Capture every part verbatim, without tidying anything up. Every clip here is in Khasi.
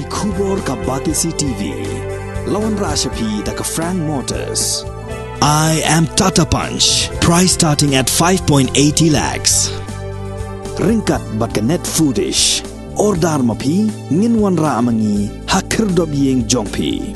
Khubor ka Batesi T V. La wanrah sha phi da ka Frank Motors. I am Tata Punch. Price starting at five point eighty lakhs. Ryngkat bad ka Net Foodish. Order ma phi, ngin wanrah ma ngi ha khyrdop ïing jong phi.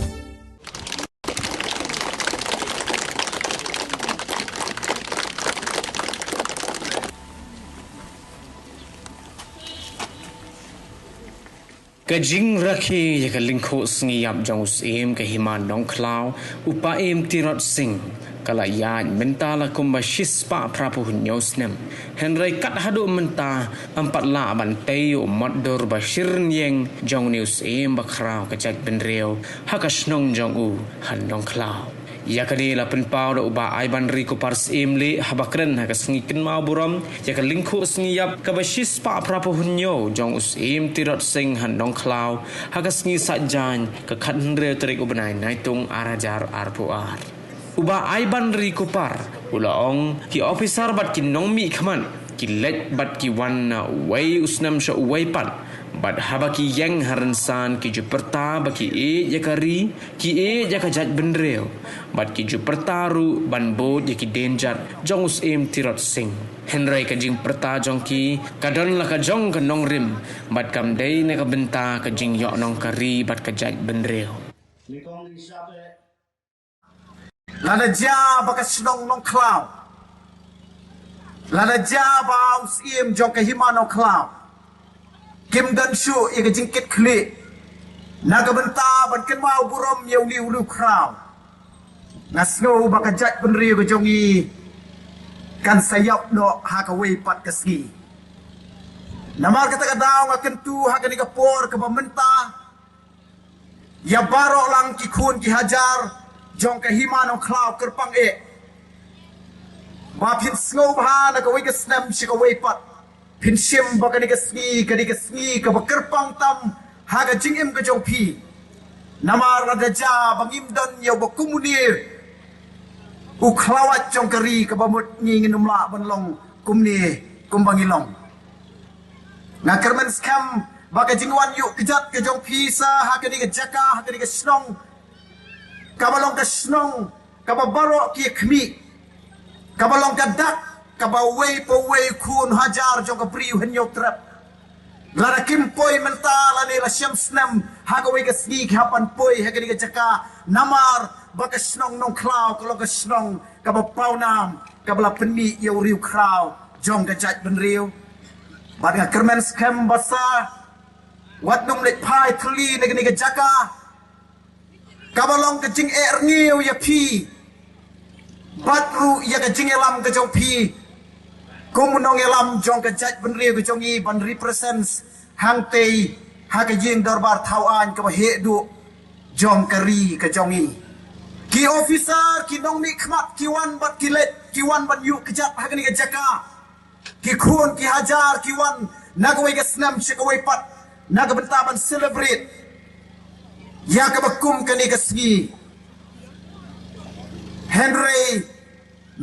Ka jingrakhe ïa ka lyngkhuh sngi ïap jong u Syiem ka Hima Nongkhlaw, u Paiem Tirot Sing, ka la ïaid mynta la kumba shispah phraphew hynñiew snem. Hynrei kat haduh mynta, ym pat lah ban tei ïa u motdur ba shyrngiang jong une u Syiem bakhraw ka jaitbynriew ha ka shnong jong u ha Nongkhlaw. Ïa kane la pynpaw da u Bah Aibanri Kupar Syiemlieh haba kren ha ka sngi kynmaw burom ïa ka lyngkhuh sngi ïap kaba shispah phraphew hynñiew jong u Syiem Tirot Sing ha Nongkhlaw ha ka sngi Saitjaiñ ka khathynriew tarik u bnai Naitung ar hajar arphew ar. U Bah Aibanri Kupar u la ong, ki ophisar bad ki nongmihkhmat ki leit bad ki wan na uwei u snem sha uwei pat, bad haba ki ïeng ha rynsan ki ju pyrta ba ki ïeit ïa ka ri, ki ïeit ïa ka jaitbynriew, bad ki ju pyrta ruh ban bud ïa ki dienjat jong u Syiem Tirot Sing. Hynrei ka jingpyrta jong ki ka don la ka jong ka nongrim, bad kam dei na ka bynta ka jingïohnong ka ri bad ka jaitbynriew. Lada jia ba ka shnong Nongkhlaw, lada jia ba u Syiem jong ka Hima Nongkhlaw kim don shuh ïa ka jingkitkhlieh na ka bynta ban kynmaw burom ïa une u riewkhraw, nga sngew ba ka jaitbynriew ka jong ngi kan sa ïap noh ha kawei pat ka sngi. Namar kata ka daw nga kyntu ha kane ka por kaba mynta, ïa baroh lang ki khun ki hajar jong ka Hima Nongkhlaw kyrpang eh, ba phin sngewbha na kawei ka snem sha kawei pat, phin shim ba kane ka sngi ka dei ka sngi kaba kyrpang tam ha ka jingim ka jong phi. Namar lada jia ba ngim don ïa uba kum une u khlawait jong ka ri, kaba mut ngi ngin ym lah ban long kumne kumba ngi long. Nga kyrmen skhem ba ka jingwan ïuh kjat ka jong phi sa ha kane ka jaka, ha kane ka shnong, kaba long ka shnong kaba baroh ki khmih, kaba long ka dak kaba uwei pa uwei khun hajar jong ka briew hynñiew trep, lada kim poi mynta lane la shem snem, ha kawei ka sngi ki hap ban poi ha kane ka jaka. Namar ba ka shnong Nongkhlaw ka long ka shnong kaba pawnam, kaba la pynmih ïa u riewkhraw jong ka jaitbynriew. Bad nga kyrmen skhem ba sa wat nym leit phai thylli na kane ka jaka, kaba long ka jingeh rngiew ïa phi bad ruh ïa ka jingïalam ka jong phi kum u nongïalam jong ka jaitbynriew ka jong ngi ban represent hangtei ha ka ïing dorbar thaw aiñ kaba heh duh jong ka ri ka jong ngi. Ki officer, ki nongmihkhmat ki wan bad ki leit, ki wan ban ïuh kjat ha kane ka jaka. Ki khun ki hajar ki wan na kawei ka snem sha kawei pat na ka bynta ban celebrate ïa kaba kum kane ka sngi. Hynrei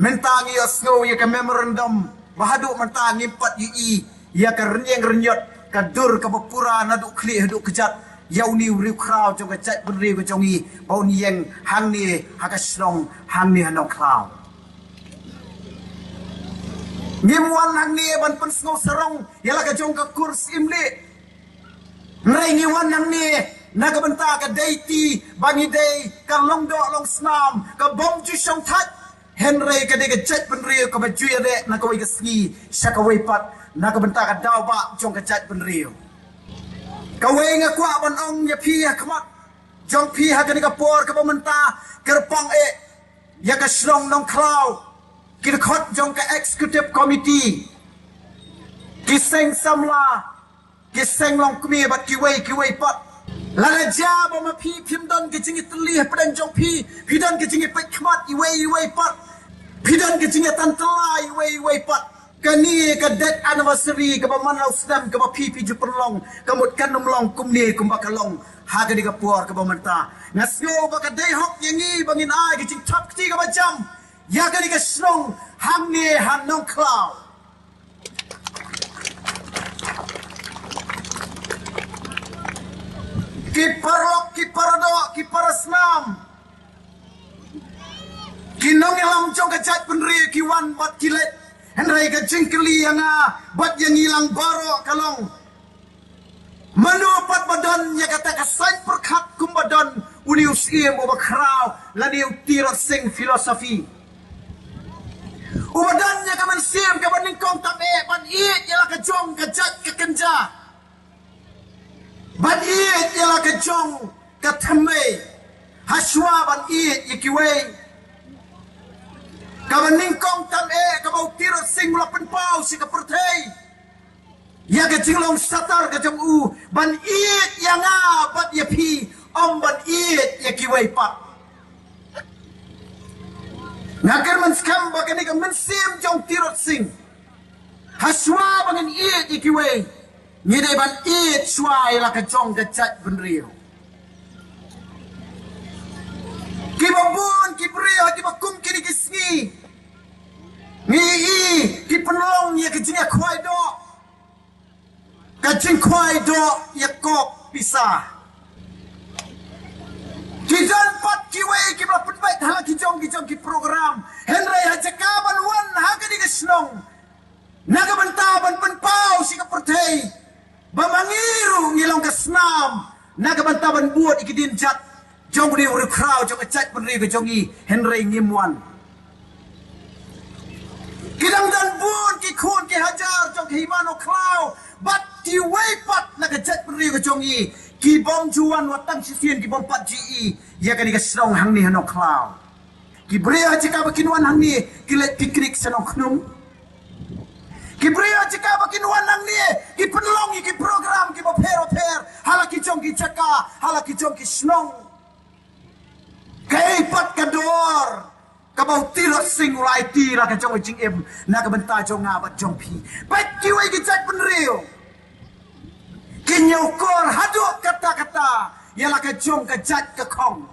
mynta ngi ïohsngew ïa ka memorandum ba haduh mynta ngim pat ïohi ïa ka rynïeng rynïot, ka dur kaba pura naduh khlieh haduh kjat ïa une u riewkhraw jong ka jaitbynriew ka jong ngi ba un ïeng hangne ha ka shnong hangne ha Nongkhlaw. Ngim wan hangne ban pynsngew sarong ïa la ka jong ka kur Syiemlieh. Hynrei ngi wan hangne na ka bynta ka dei ti ba ngi dei ka long doh long snam, ka bym ju shongthait. Hynrei ka dei ka jaitbynriew kaba ju ïaleh na kawei ka sngi sha kawei pat na ka bynta ka daw ba jong ka jaitbynriew. Kawei nga kwah ban ong ïa phi ha khmat jong phi ha kane ka por kaba mynta, kyrpang eh ïa ka shnong Nongkhlaw, ki dkhot jong ka executive committee, ki seng samla, ki seng longkmie bad kiwei kiwei pat. Lada jia ba ma phi phim don ka jingïatylli hapdeng jong phi, phi don ka jingïapeit khmat iwei iwei pat, phi don ka jingïatan tylla iwei iwei pat, kane ka death anniversary kaba man la u snem kaba phi phi ju pynlong, ka mut kan ym long kumne kumba ka long ha kane ka por kaba mynta. Nga sngew ba ka dei hok ïa ngi ba ngin ai ka jingthap kti kaba jam ïa kane ka shnong hangne ha Nongkhlaw. Ki paralok, ki paradoh, ki parasnam, ki nongïalam jong ka jaitbynriew ki wan bad ki leit. Hynrei ka jingkylli ïa nga bad ïa ngi lang baroh ka long, mano pat ba don ïa kata ka saiñ pyrkhat kumba don une u Syiem uba khraw lane u Tirot Sing philosophy, uba don ïa ka mynsiem kaba nyngkong tam eh ban ïeit ïa la ka jong ka jait ka kynja, ban ïeit ïa la ka jong ka thymmei hashwa ban ïeit ïa kiwei. Kaba nyngkong tam eh kaba u Tirot Sing u la pynpaw sha ka pyrthei ïa ka jinglong satar ka jong u, ban ïeit ïa nga bad ïa phi, ym ban ïeit ïa kiwei pat. Nga kyrmen skhem ba kane ka mynsiem jong u Tirot Sing, hashwa ba ngin ïeit ïa kiwei, ngi dei ban ïeit shuwa ïa la ka jong ka jaitbynriew. Kiba bun ki briew ha kiba kum kine ki sngi, ngi ïohi ki pynlong ïa ka jingïakhwai doh, ka jingkhwai doh ïa kop pisa. Ki don pat kiwei kiba la pynbeit ha la ki jong ki jong ki program, hynrei ha jaka ban wan ha kane ka shnong na ka bynta ban pynpaw sha ka pyrthei ba ma ngi ruh ngi long ka snam na ka bynta ban bud ïa ki dienjat jong une u riewkhraw jong ka jaitbynriew ka jong ngi, hynrei ngim wan. Ki dang don bun ki khun ki hajar jong ka Hima Nongkhlaw bad kiwei pat na ka jaitbynriew ka jong ngi ki bym ju wan wat tang shisien, ki bym pat ju ïohi ïa kane ka shnong hangne ha Nongkhlaw. Ki briew ha jaka ba kin wan hangne ki leit picnic sha Nongkhnum. Ki briew ha jaka ba kin wan hangne ki pynlong ïa ki program kiba pher ba pher ha la ki jong ki jaka, ha la ki jong ki shnong. Kaei pat ka dor kaba u Tirot Sing u la aiti la ka jong ka jingim na ka bynta jong nga bad jong phi? Bad kiwei ki jaitbynriew ki ñiewkor haduh katta katta ïa la ka jong ka jait ka khong.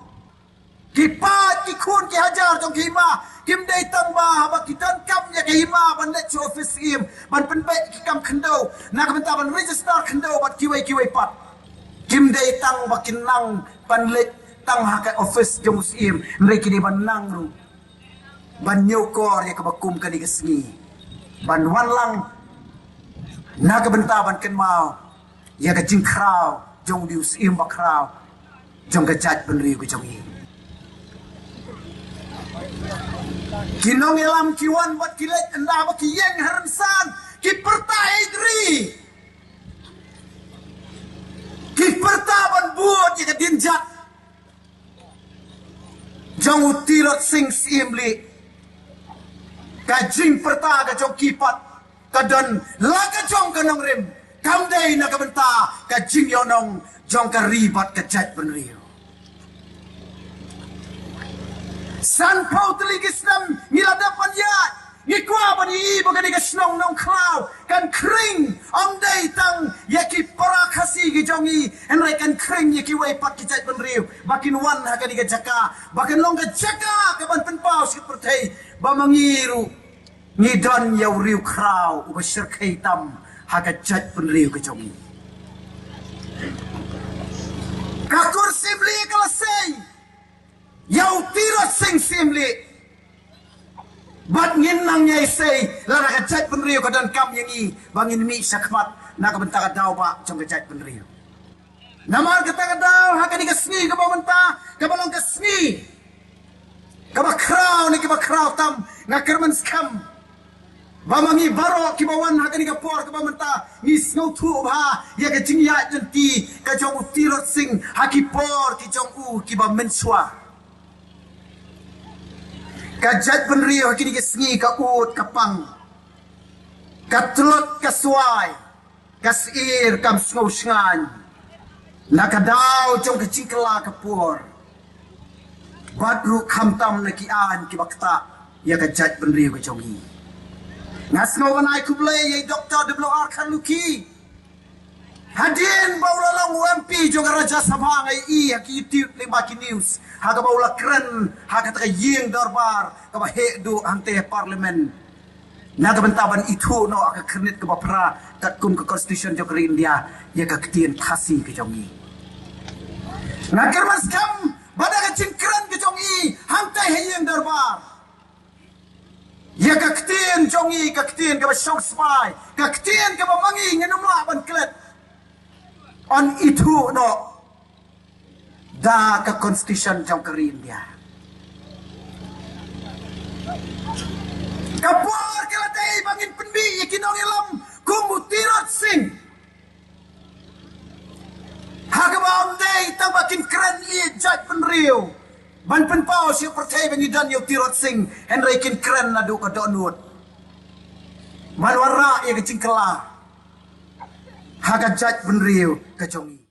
Ki paid ki khun ki hajar jong ka hima kim dei tang ba haba ki donkam ïa ka hima ban leit sha office Syiem ban pynbeit ki kam khyndew na ka bynta ban register khyndew bad kiwei kiwei pat. Kim dei tang ba kin nang ban leit tang ha ka office jong u Syiem, hynrei ki dei ban nang ruh ban ñiewkor ïa kaba kum kane ka sngi, ban wan lang na ka bynta ban kynmaw ïa ka jingkhraw jong u Syiem bakhraw jong ka jaitbynriew ka jong ngi. Ki nongïalam ki wan bad ki leit ynda ba ki ïeng ha rynsan, ki pyrta ïeit ri, ki pyrta ban bud ïa ka dienjat jong u Tirot Sing Syiem Lieh. Ka jingpyrta ka jong ki pat ka don la ka jong ka nongrim, kam dei na ka bynta ka jingïohnong jong ka ri bad ka jaitbynriew. Sanphew tylli ki snem ngi la dep ban ïaid, ngi kwah ban ïohi ba kane ka shnong Nongkhlaw kan khring, ym dei tang ïa ki para Khasi ki jong ngi, hynrei kan khring ïa kiwei pat ki jaitbynriew ba kin wan ha kane ka jaka, ba kan long ka jaka kaban pynpaw sha ka pyrthei ba ma ngi ruh ngi don ïa u riewkhraw uba shyrkhei tam ha ka jaitbynriew ka jong ngi. Ka kur Siem Lieh ka la sei ïa u Tirot Sing Siem Lieh. Bad ngin nang ïai sei lada ka jaitbynriew ka donkam ïa ngi ba ngin mih shakhmat na ka bynta ka daw ba jong ka jaitbynriew. Namar kata ka daw ha kane ka sngi kaba mynta kaba long ka sngi kaba khraw ne kaba khraw tam, nga kyrmen skhem ba ma ngi baroh kiba wan ha kane ka por kaba mynta ngi sngewthuh bha ïa ka jingïaid lynti ka jong u Tirot Sing ha ki por ki jong u kiba mynshuwa. Ka jaitbynriew ha kine ki sngi ka ud ka pang, ka tlot ka swai, ka syier kam sngew shngaiñ na ka daw jong ka jingkylla ka por. Bad ruh khamtam na ki aiñ kiba ktah ïa ka jaitbynriew ka jong ngi. Nga sngew ban ai khublei ïa i Doktor W R Kharlukhi. Hadien ba u la long u M P jong ka Rajya Sabha nga ïohi ha ki YouTube lyngba ki news ha kaba u la kren ha kata ka ïing dorbar kaba heh duh hangtei ha Parliament na ka bynta ban ithuh noh ha ka khyrnit kaba phra katkum ka Constitution jong ka ri India ïa ka ktien Khasi ka jong ngi. Nga kyrmen skhem ba da ka jingkren ka jong i hangtai ha ïing dorbar, ïa ka ktien jong i, ka ktien kaba shong sbai, ka ktien kaba ma ngi ngin ym lah ban klet, yn ithuh noh da ka constitution jong ka ri India. Ka por ka la dei ba ngin pynmih ïa ki nongïalam kum u Tirot Sing, ha kaba ym dei tang ba kin kren ïa jaitbynriew ban pynpaw sha pyrthei ba ngi don ïa u Tirot Sing, hynrei kin kren naduh ka dohnud ban wanrah ïa ka jingkylla ha ka jaitbynriew ka jong ngi.